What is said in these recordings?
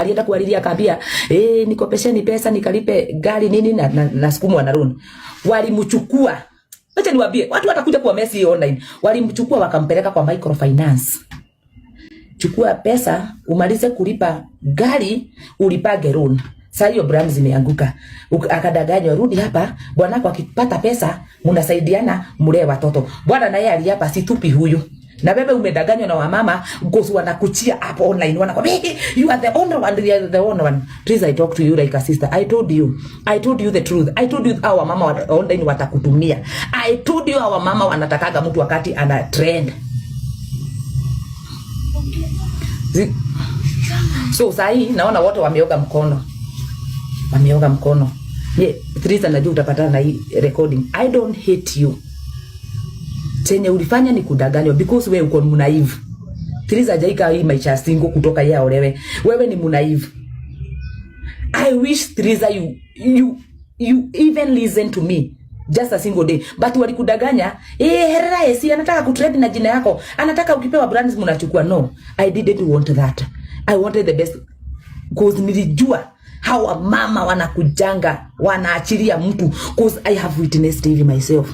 Alienda kualilia akaambia, nikopesheni pesa nikalipe gari nini na sukumwa na loan. Walimchukua. Acha niwaambie, watu watakuja kwa Messi online. Walimchukua wakampeleka kwa microfinance. Chukua pesa umalize kulipa gari ulipage loan. Sasa hiyo brand zimeanguka. Akadanganywa, rudi hapa, bwanako akipata pesa mnasaidiana mlee watoto. Bwana naye aliapa situpi huyu. Na wewe umedanganywa na wamama because wanakuchia hapo online, wanakwambia, hey, you are the only one, you are the only one. Please, I talk to you like a sister. I told you. I told you the truth. I told you our mama online watakutumia. I told you our mama wanatakaga mtu wakati ana trend. So sahi naona wote wameoga mkono. Wameoga mkono. Ye, Teresa, najua utapatana na hii recording. I don't hate you. Chenye ulifanya ni kudanganywa because wewe uko mnaive. Teresa hajaika hii maisha single kutoka yeye aolewe. Wewe ni mnaive. I wish, Teresa, you even listen to me just a single day, but walikudanganya, Herera esi anataka kutrend na jina yako, anataka ukipewa brands mnachukua. No, I didn't want that. I wanted the best cause nilijua hawa mama wanakujanga wanaachilia mtu, cause I have witnessed it myself.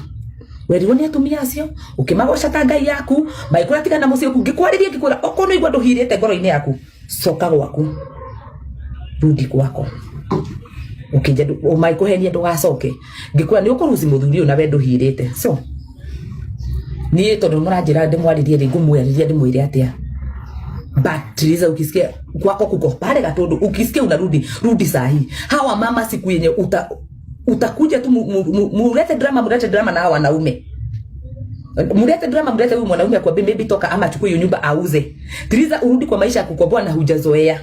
Werirwo nĩ atumia acio ũkĩmagoca ta ngai yaku maikũra tigana mũciĩ ku ngĩkwarĩria ngĩkwĩra okorwo nĩ igua ndũhirĩte ngoro-inĩ yaku, coka gwaku, rudi kwako. Ukija maikũhenia ndũgacoke, ngĩkwĩra nĩ ũkũruci mũthuri ũyũ na we ndũhirĩte. So niĩ tondũ mũranjĩra ndĩmwarĩrie rĩ, ngũmwarĩria ndĩmwĩre atĩa? But Teresa, ukisikia kwako kuko pale Gatundu, ukisikia unarudi, rudi sahi. Hawa mama siku yenye utakuja tu mulete drama, mulete drama na hawa wanaume. Mulete drama, mulete huyu mwanaume akwambie maybe toka ama achukue hiyo nyumba auze. Teresa, urudi kwa maisha ya kukomboa na hujazoea.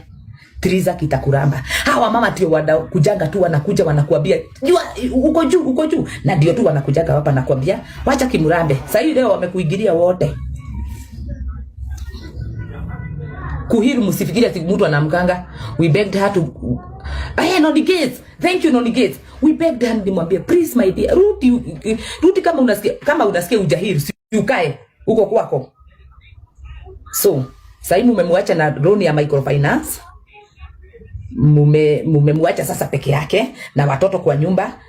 Teresa, kitakuramba. Hawa mama ndio wanakujanga tu, wanakuja wanakuambia jua uko juu, uko juu, na ndio tu wanakujaga hapa nakwambia wacha kimurambe. Sasa hii leo wamekuingilia wote. Kuhiru, msifikiri ati mtu anamkanga. We begged her to. Hey, Noni Gates. Thank you, Noni Gates. We begged her, nimwambie, please my dear, rudi, rudi kama unasikia ujahiri, si ukae huko kwako. So, sasa hivi mmemwacha na loan ya microfinance. Mmemwacha sasa peke yake na watoto kwa nyumba.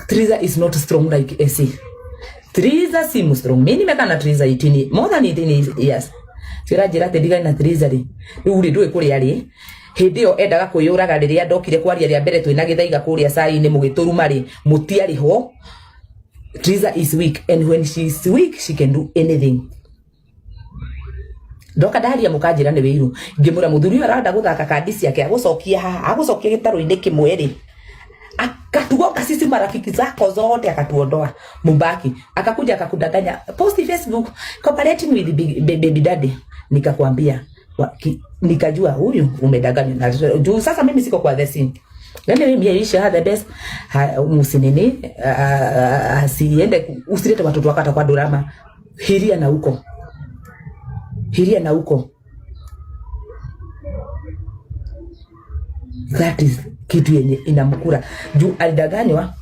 Teresa is not strong like AC. Teresa si strong. Mimi nimekaa na Teresa 18, more than 18 years. Sira njĩra atĩ ndigane na Teresa rĩ, rĩu rĩ ndũĩ kũrĩa rĩ, hĩndĩ ĩyo endaga kwĩyũraga rĩrĩa ndokire kwaria rĩa mbere twĩna gĩthaiga kũrĩa cai-inĩ mũgĩtũruma rĩ, mũtiarĩ ho. Teresa is weak, and when she is weak she can do anything. Ndoka ndaria mũkanjĩra nĩ wĩiru, ngĩmwĩra mũthuri ũyũ arenda gũthaka kandi ciake, agũcokia haha, agũcokia gĩtarũ-inĩ kĩmwe rĩ, akatugonga sisi marafiki zako zote, akatuondoa Mubaki, akakuja akakudanganya post Facebook cooperating with baby daddy. Nikakwambia nikajua huyu umedanganywa na juu sasa mimi siko kwa the scene. Yani mimi I her the best. Musinini asiende, usilete watoto wako hata kwa drama. Hiria na huko, hiria na huko. That is kitu yenye inamkura juu alidanganywa.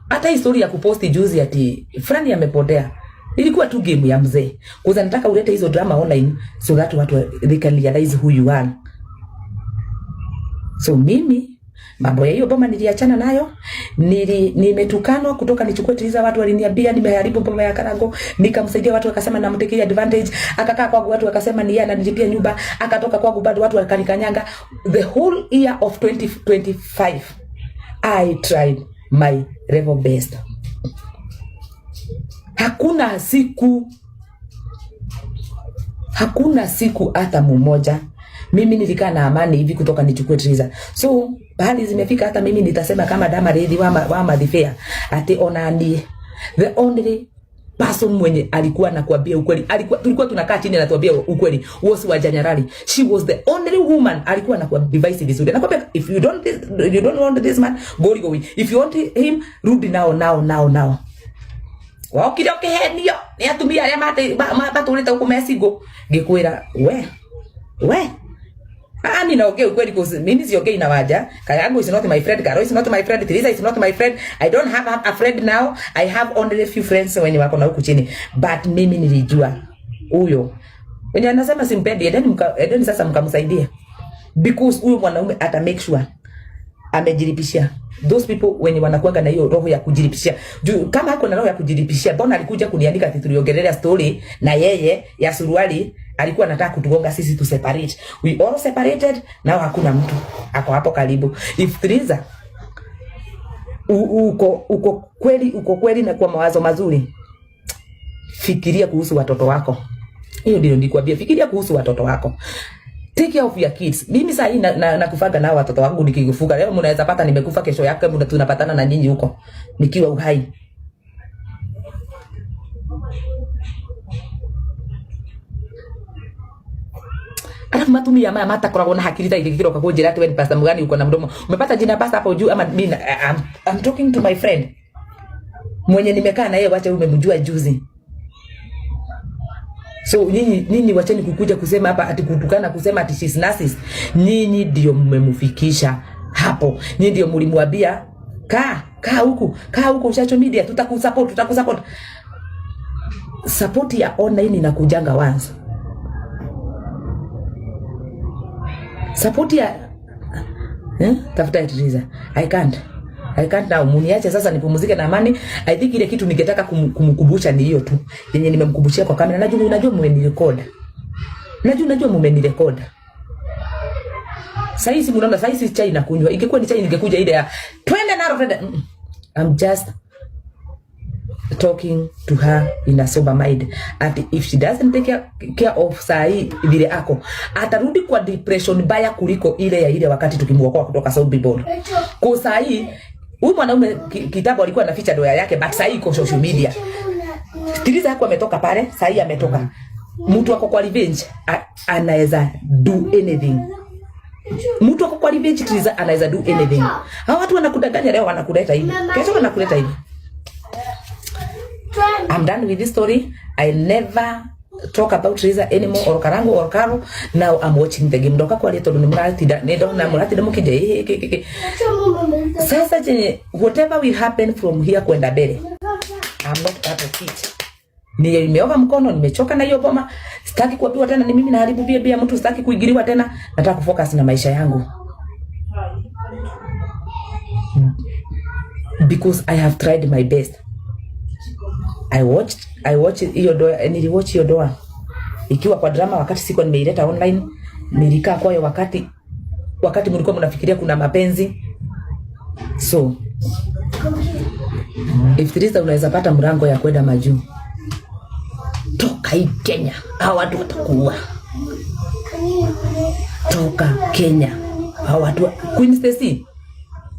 Hata historia ya kuposti juzi ati fulani amepotea ilikuwa tu game ya mzee. Kwanza nataka ulete hizo drama online so that watu they can realize who you are. So mimi mambo ya hiyo boma niliachana nayo. Nimetukanwa kutoka nichukue Teresa, watu waliniambia nimeharibu boma ya Karango, nikamsaidia, watu wakasema namtekea advantage, akakaa kwangu, watu wakasema ni yeye ananilipia nyumba, akatoka kwangu bado watu wakanikanyanga. The whole year of 2025 I tried my level best. Hakuna siku, hakuna siku hata mmoja mimi nilikaa na amani hivi kutoka nichukue Teresa. So pahali zimefika hata mimi nitasema kama Dama Lady wa Madhifea ati onani the only person mwenye alikuwa anakuambia ukweli, alikuwa tulikuwa tunakaa chini anatuambia ukweli, was wa Janyarari. She was the only woman alikuwa anakuwa device vizuri, anakuambia if you don't want this man, go go. If you want him, rudi now now now now. Wokire ũkĩhenio nĩ atumia arĩa matũrĩte gũkũ mecingo, ngĩkwĩra we. Ah, mimi naongea ukweli kwa mimi siongei na waja. Kayangu is not my friend, Karo is not my friend, Teresa is not my friend. I don't have a friend now. I have only a few friends wenye wako na huku chini. But mimi nilijua huyo. Wenye anasema simpendi, Edeni sasa mkamsaidia. Because huyo mwanaume ata make sure amejilipishia. Those people wenye wanakuanga na hiyo roho ya kujilipishia. Juu kama ako na roho ya kujilipishia, mbona alikuja kuniandika ati tuliongelelea story na yeye ya suruali? Alikuwa anataka kutugonga sisi tu separate. We all separated, now hakuna mtu ako hapo karibu. If Triza uko kweli na kwa mawazo mazuri, fikiria kuhusu watoto wako. Hiyo ndio nilikwambia, fikiria kuhusu watoto wako. Take care of your kids. Mimi saa hii na kufaga na watoto wangu nikikufuka. Leo mnaweza pata nimekufa, kesho yake tunapatana na nyinyi huko nikiwa uhai. Alafu matumia maya matakoragwo na hakiri ta ikiroka kunjira ati we ni pastor mgani uko na mdomo. Umepata jina pastor hapo juu ama mimi I'm talking to my friend mwenye nimekaa na yeye, wacha umemjua juzi. So nyinyi wacheni kukuja kusema hapa ati kutukana, kusema ati she's narcissist. Nyinyi ndio mmemfikisha hapo. Nyinyi ndio mlimwambia kaa kaa huku, kaa huku social media, tutakusupport, tutakusupport. Support ya online inakujanga once. Support ya eh? Tafuta Triza. I can't. I can't now. Muniache sasa nipumzike na amani. I think ile kitu ningetaka kumkumbusha ni hiyo tu. Yenye nimemkumbushia kwa kamera. Najua unajua mmenirecord. Najua mmenirecord. Sasa hizi mnaona sasa hizi chai nakunywa. Ingekuwa ni chai ningekuja ile ya twende naro twende. I'm just talking to her in a sober mind. And if she doesn't take care of saa hii vile ako, atarudi kwa depression mbaya kuliko ile ya ile wakati tukimuokoa kutoka Sobibor. Kwa saa hii huyu mwanaume kitambo alikuwa anaficha doya yake, but saa hii iko social media. Tiliza yako ametoka pale, saa hii ametoka. Mtu ako kwa revenge anaweza do anything. Mtu ako kwa revenge, Tiliza anaweza do anything. Hao watu wanakudanganya leo, wanakuleta hivi. Kesho wanakuleta hivi. I'm done with this story. I never talk about Teresa anymore or Karango or Karo. Now I'm watching the game. Ndoka kwaria tondu ni muratinda ni ndona muratinda mukija eh eh eh. Sasa chenye whatever will happen from here kwenda mbele, I'm not part of it. Nimeoga mkono, nimechoka na hiyo boma. Sitaki kuambiwa tena ni mimi naharibu bia bia mtu, sitaki kuingiliwa tena. Nataka kufocus na maisha yangu. Because I have tried my best. I watched hiyo doa, niliwatch hiyo doa ikiwa kwa drama wakati sikuwa nimeileta online. Nilikaa kwayo wakati mlikuwa mnafikiria kuna mapenzi. So if Teresa unaweza pata mlango ya kwenda majuu, toka hii Kenya, hao watu watakuua. Toka Kenya, hao watu Queen Stacy,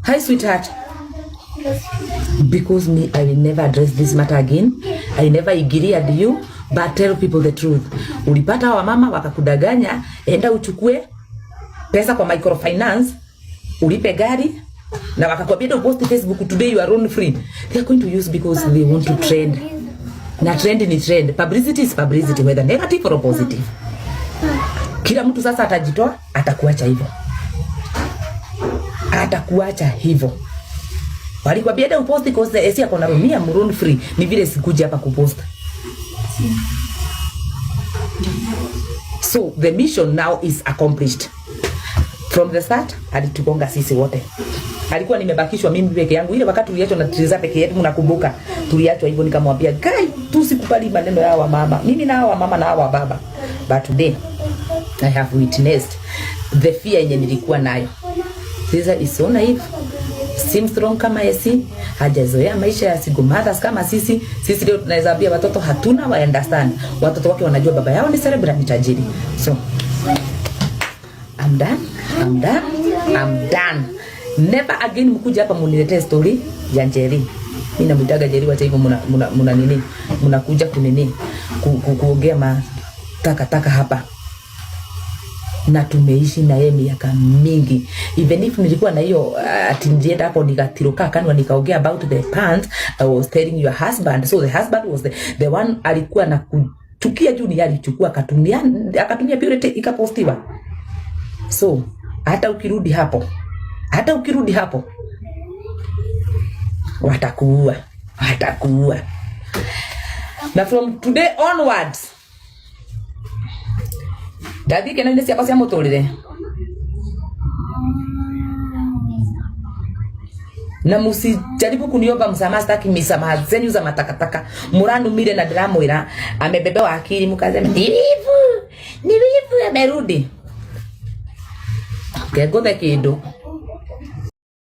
hi sweetheart. Because me, I will never address this matter again. I never agree at you, but tell people the truth. Ulipata hawa mama wakakudanganya, enda uchukue pesa kwa microfinance, ulipe gari na wakakwambia don't post Facebook today, you are loan free. They are going to use because they want to trend. Na trend ni trend. Publicity is publicity, whether negative or positive. Kila mtu sasa atajitoa, atakuacha hivyo. Atakuacha hivyo. Walikwambia enda uposti cause esi ako na rumia loan free. Ni vile sikuja hapa kupost. So the mission now is accomplished. From the start alitugonga sisi wote. Alikuwa nimebakishwa mimi peke yangu. Ile wakati tuliachwa na Teresa peke yetu, mnakumbuka? Tuliachwa hivyo, nikamwambia, "Guy, tusikubali maneno ya hawa mama. Mimi na hawa mama na hawa baba." But today I have witnessed the fear yenye nilikuwa nayo. Teresa is so naive. Si strong kama Esi, hajazoea maisha ya single mothers kama sisi. Sisi leo tunaweza ambia watoto hatuna wa understand. Watoto wake wanajua baba yao ni celebrity, ni tajiri. So I'm done. I'm done. I'm done. Never again mkuja hapa muniletee story ya Njeri. Mimi namwitaga Njeri, wacha hivyo muna nini? Mnakuja kunini? Kuongea ma taka taka hapa. Na tumeishi na yeye miaka mingi. Even if nilikuwa na hiyo ati nilienda hapo nikatiruka kanwa nikaongea about the pants, I was telling your husband. So the husband was the one alikuwa na kuchukia juu ni alichukua akatumia Purity ikapostiwa. So hata ukirudi hapo watakuua, watakuua. Na from today onwards ndathie kena-inĩ ciakwa cia mũtũrĩre. Na musijaribu kuniomba msamaha, sitaki misamaha zenyu za matakataka. Muranumire na ndiramwira amebebewa akili, mukasema ni wivu, ni wivu amerudi. Kenguthe kindu.